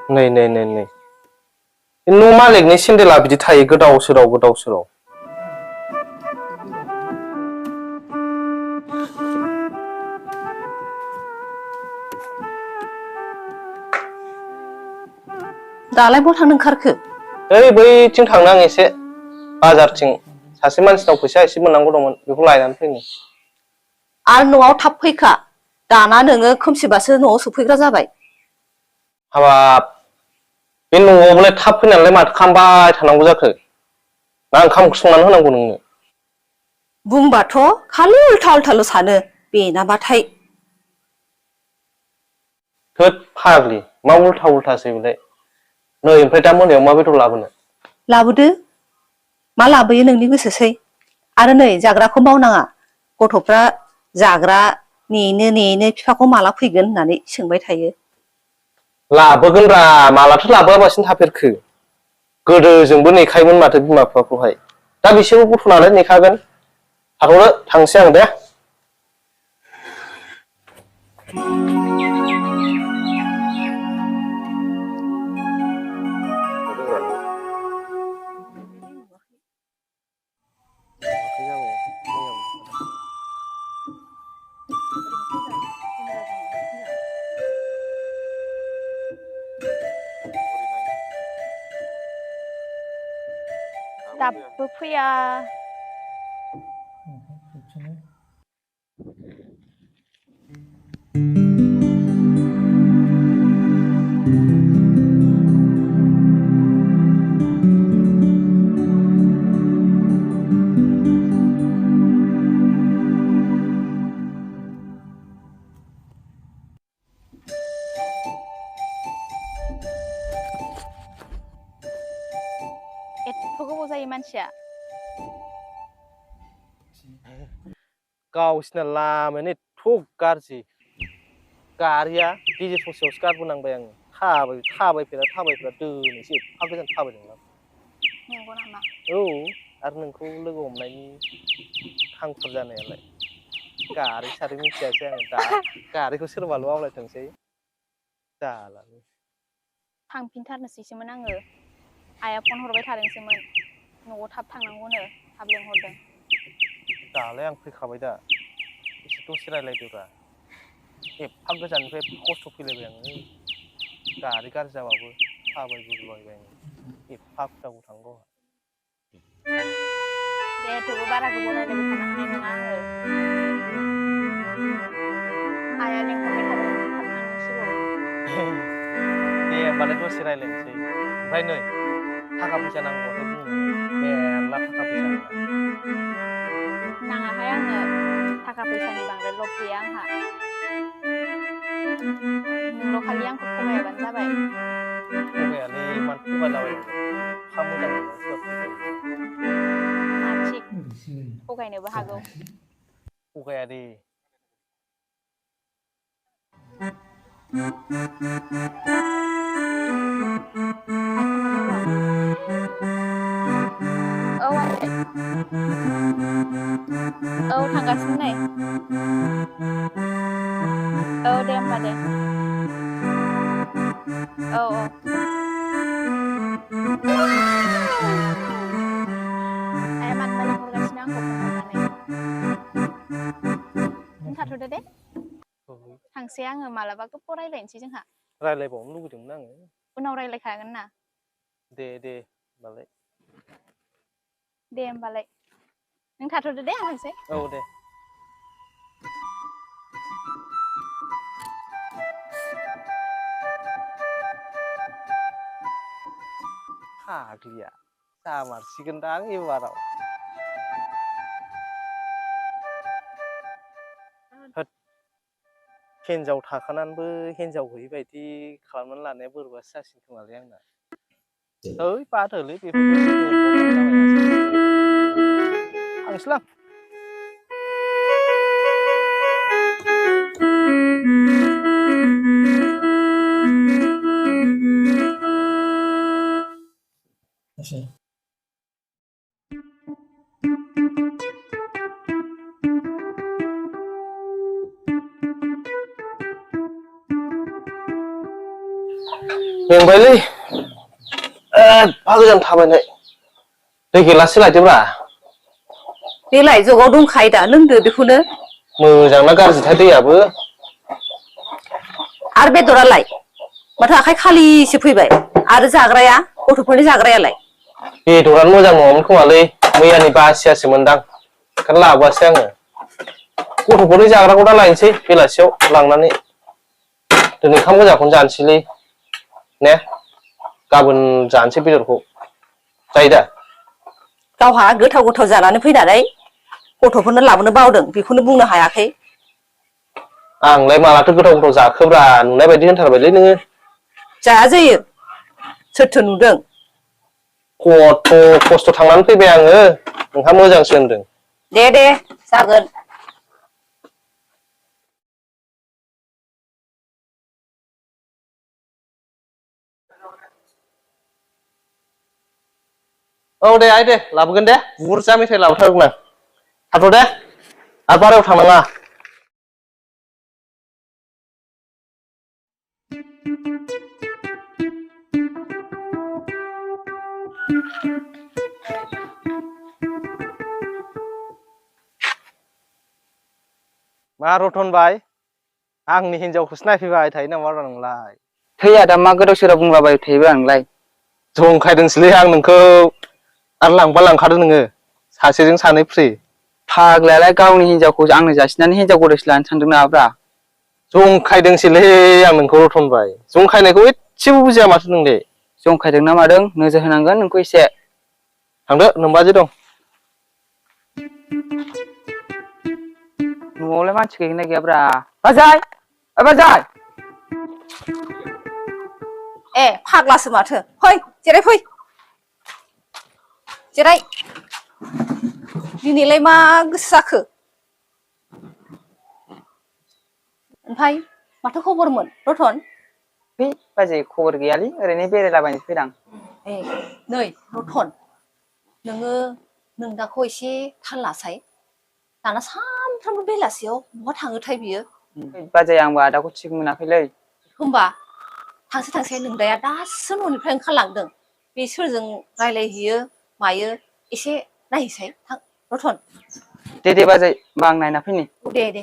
नै न' मालिकनि सेन्देला बिदि थायो गोदाव सोराव दालाय बहा थांनो ओंखारखो? ओइ बैथिं थांनो आं एसे बाजारथिं सासे मानसिनाव फैसा एसे मोननांगौ दंमोन बेखौ लायनानै फैनो। आरो न'आव थाब फैखा दाना नोङो खोमसिबासो न'आव सफैग्रा जाबाय। हाबाब बे न'आवलाय थाब फैनानैलाय माथो खालामबाय थानांगौ जाखो? ना ओंखाम ओंख्रि संनानै होनांगौ नोंनो? बुंबाथ' खालि उल्था-उल्थाल' सानो बेनाबाथाय। थोद फाग्लि मा उल्था-उल्थासै बेलाय। नै ओमफ्राय दा मोनायाव मा बेदर लाबोनो? लाबोदो मा लाबोयो नोंनि गोसोसै। आरो नै जाग्राखौ बावनाङा गथ'फ्रा जाग्रा नेनो बिफाखौ माला फैगोन होननानै सोंबाय थायो। लाबोगोनब्रा मालाथो लाबोआलासिनो थाफेरखो? गोदो जोंबो नेखायोमोन माथो बिमा-बिफाखौहाय दा बिसोरबो गथ' नालाय नेखागोन। थाथ'दो थांसै आं दे। दाबो फैया। एथ' गोबाव जायो मानसिया। गावसिना लामायानो एथ' गाज्रि गारिया गेजेर ससेयावसो गारबोनांबाय आङो थाबायफेरा दोनैसो एफा गोजान थाबायदोंलां। नंगौ नामा? औ आरो नोंखौ लोगो हमनायनि हांखुर जानायालाय गारि सारि मिथियासै आङो दा गारिखौ सोरबाल' आवलायथोंसै जालालै। थांफिनथारनोसैसोमोन आङो आइया फन हरबाय थादोंसोमोन न'आव थाब थांनांगौनो थाब लेंहरदों। दालाय आं फैखाबाय दा एसे दसे रायज्लायदोब्रा एफा गोजाननिफ्राय एफा खस्थ' फैलायबाय आङो गारि गाज्रि जाबाबो थाबायबोलायबाय आङो एफा खुथाखौ थांगौ। दे थेवबो बारा गोबाव रायज्लायबाय थानो हानाय नङा आङो आइया लेंहरबाय थादों थाब थांनांसिगौ। दे होमबालाय दसे रायज्लायनोसै ओमफ्राय नै थाखा फैसा नांगौबाथाय बुं मेरला थाखा फैसा आंना। नाङाहाय आंनो थाखा फैसानि बांद्राय लब गैया आंहा नोंल' खालि आंखौ थगायाबानो जाबाय। थगायालै मानो थगायलाबायनांगौ एफा मोजां मोननानै सोरबा थगायो। मा थिग थगायनोबो हागौ। थगाया दे। आइ फन हरदों र'। औ आइ औ थांगासिनो नै औ दे होमबा दे औ आइया मानोबा लिंहरगासिनो आंखौ फन हरनानै। नों थाथ'दो दे थांसै आङो मालाबा गोबाव रायज्लायनोसै जोंहा। रायज्लायबावनो लुगैदोंमोन आङो। उनाव रायज्लायखागोन ना। दे होमबालाय। दे होमबालाय नों थाथ'दो दे आं थांसै। औ दे। फाग्लिया जामारसिगोनदां एबाराव। होद हिनजाव थाखानानैबो हिनजाव गैयि बायदि खालामनानै लानाया बोरैबासो जासिगोन खोमालै आंना। है बादहोलै बेफोरखौ थांसैलां। मेंबायलै एफा गोजान थाबायनाय दै गिलाससो लायदोब्रा देलाय जगाव दंखायो दा लोंदो बेखौनो मोजां ना गाज्रिथाय दैयाबो आरो बेदरालाय माथो आखाइ खालिसो फैबाय आरो जाग्राया गथ'फोरनि जाग्रायालाय बेदरानो मोजां नङामोन खोमालै मैयानि बासियासो मोनदां ओंखायनो लाबोआसै आङो गथ'फोरनि जाग्राखौ दा लायनोसै बेलासियाव लांनानै दिनै ओंखाम गोजाखौनो जानोसैलै ने गाबोन जानोसै बेदरखौ जायो दा गावहा गोथाव गोथाव जानानै फैनानै गथ'फोरनो लाबोनो बावदों बेखौनो बुंनो हायाखै आंलाय मालाथो गोथाव गोथाव जाखोब्रा नुनाय बायदि होनथारबायलै नोङो जाया जायो सोरथो नुदों खथ' खस्थ' थांनानै फैबाय आङो नोंहा मोजांसो होनदों दे जागोन औ दे आइ दे लाबोगोन दे बुरजा मेथाइ लाबोथारगोन आं थाथ' दे आरो बारायाव थांनाङा मा रतन भाई आंनि हिनजावखौसो नायफैबाय थायो नामा नोंलाय थै आदा मा गोदाव सोराव बुंलाबाय थायोबा आंलाय जंखायदोंसोलै आं नोंखौ आरो लांबा लांखादो नोङो सासेजों सानै फ्रि फाग्लायालाय गावनि हिनजावखौ आंनो जासिनानै हिनजाव गोदानसो लानो सानदों नामाब्रा जंखायदोंसोलै आं नोंखौ रतन भाई जंखायनायखौ एसेबो बुजिया माथो नोंलाय जंखायदों ना मादों नोजोर होनांगोन नोंखौ एसे थांदो नोंबाजै दं न'आवलाय मानसि गैगोना गैयाब्रा बाजै बाजै ए फाग्लासो माथो फै जिराय फै जिराय दिनैलाय मा गोसो जाखो ओमफ्राय माथो खबरमोन रतन है बाजै खबर गैयालै ओरैनो बेरायलाबायनो फैदां ए नै रतन नोङो नोंदाखौ एसे थाल लासाय दाना सानफ्रामबो बेलासियाव बहा थाङोथाय बियो बाजै आंबो आदाखौ थिग मोनाखैलै होमबा थांसे नोंदाया दासो न'निफ्राय ओंखारलांदों बे सोरजों रायलायहैयो मायो एसे नायहैसाय थां रतन दे बाजै होमबा आं नायना फैनि दे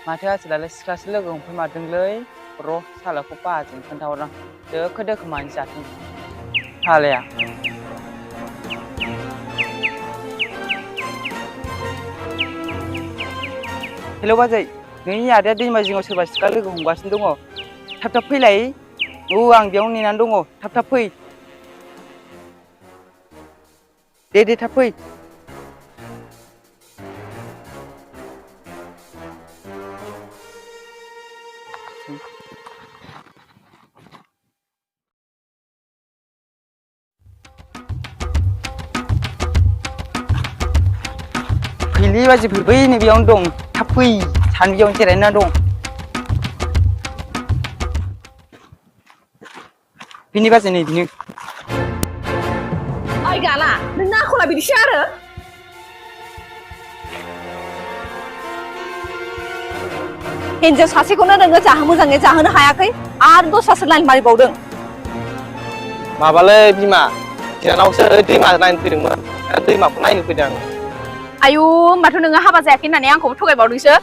माथो आसोलालाय सिख्लासो लोगो हमफैमारदोंलै र' सालाखौ बाजैनो खोन्थाहरदां दोखो मानि जाथों सालाया हेल' बाजै नोंनि आदाया दैमा जिङाव सोरबा सिख्ला लोगो हमगासिनो दङ थाब फैलाय औ आं बेयाव नेनानै दङ थाब फै दे थाब फै फैलै बाजैफोर बै नैबेयावनो दं थाब फै सानैयावनो जिरायना दं बिनि बाजै नै बिनो ओइ गाला नोंना आखला बिदिसो आरो हिनजाव सासेखौनो नोङो मोजाङै जाहोनो हायाखै आरो दस्रासो लाइन मारिबावदों माबालै बिमा बिनानावसो दैमा नायनो फैदोंमोन दैमाखौ नायनो फैदों आं आयु होमबाथ' नोङो हाबा जायाखै होननानै आंखौबो थगायबावदोंसो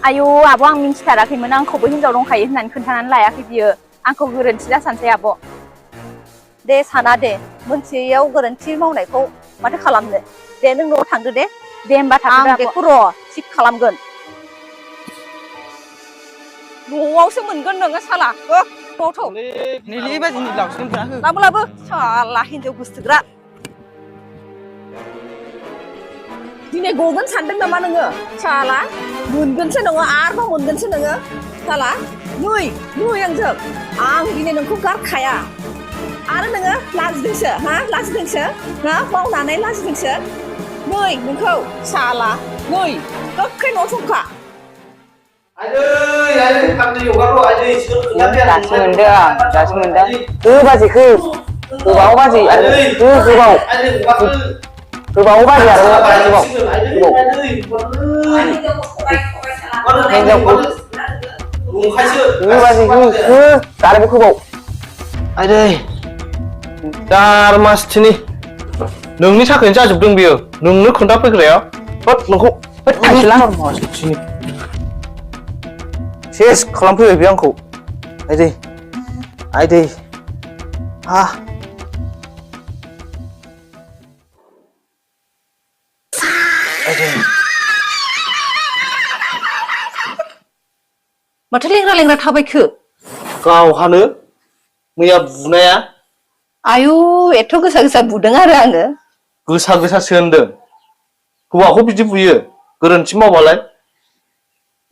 आयु आब' आं मिन्थिथाराखैमोन आंखौबो हिनजाव दंखायो होननानै खोन्थानानै लायाखै बियो आंखौ गोरोन्थि जासानसै आब' दे साना दे मोनसेयाव गोरोन्थि मावनायखौ माथो खालामनो दे नों न'आव थांदो दे होमबा आं थांदो बेखौ र' थिग खालामगोन न'आवसो मोनगोन नोङो साला न'आवथ' नैलै बाजैनि लावसिनफोरा लाबो साला हिनजाव गोसथोग्रा दिनै गगोन सानदों नामा नोङो साला मोनगोनसो नोङो आरोबाव मोनगोनसो नोङो साला नै आंजों आं दिनै नोंखौ गारखाया आरो नोङो लाजिदोंसो लाजिदोंसो मावनानै लाजिदोंसो नै नोंखौ साला नै गोख्रै न'आव संखा दासो मोनदों बाजिखौ गोबाव बाजि आरो गोबाव बाजि आरो हिनजावखौ बाजिखौ आरो गोबाव आइदै दार मासथिनि नोंनि थाखायनो जाजोबदों बियो नोंनो खोन्थाफैग्राया होद नोंखौ सेस खालामफैबाय बे आंखौ आइदै माथो लेंग्रा थाबायखो गावहानो मैया बुनाया आयु एथ' गोसा बुदों आरो आङो गोसासो होनदों हौवाखौ बिदि बुयो गोरोन्थि मावबालाय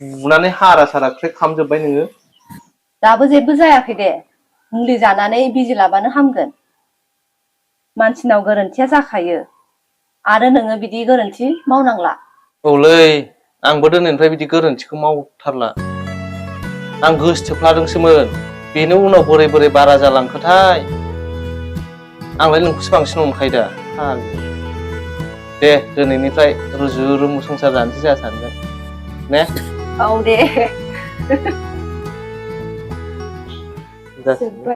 बुनानै हारा सारा क्रेक खालामजोब्बाय नोङो दाबो जेबो जायाखै दे मुलि जानानै बिजि लाबानो हामगोन मानसिनाव गोरोन्थिया जाखायो आरो नोङो बिदि गोरोन्थि मावनांला औलै आंबो दिनैनिफ्राय बिदि गोरोन्थिखौ मावथारला आं गोसोथोफ्लादोंसोमोन बेनि उनाव बोरै बारा जालांखोथाय आंलाय नोंखौसो बांसिन अनखायो दा दे दिनैनिफ्राय रुजु रुमु संसार जानोसै जाहा सानैजों ने औ दे जासिगोन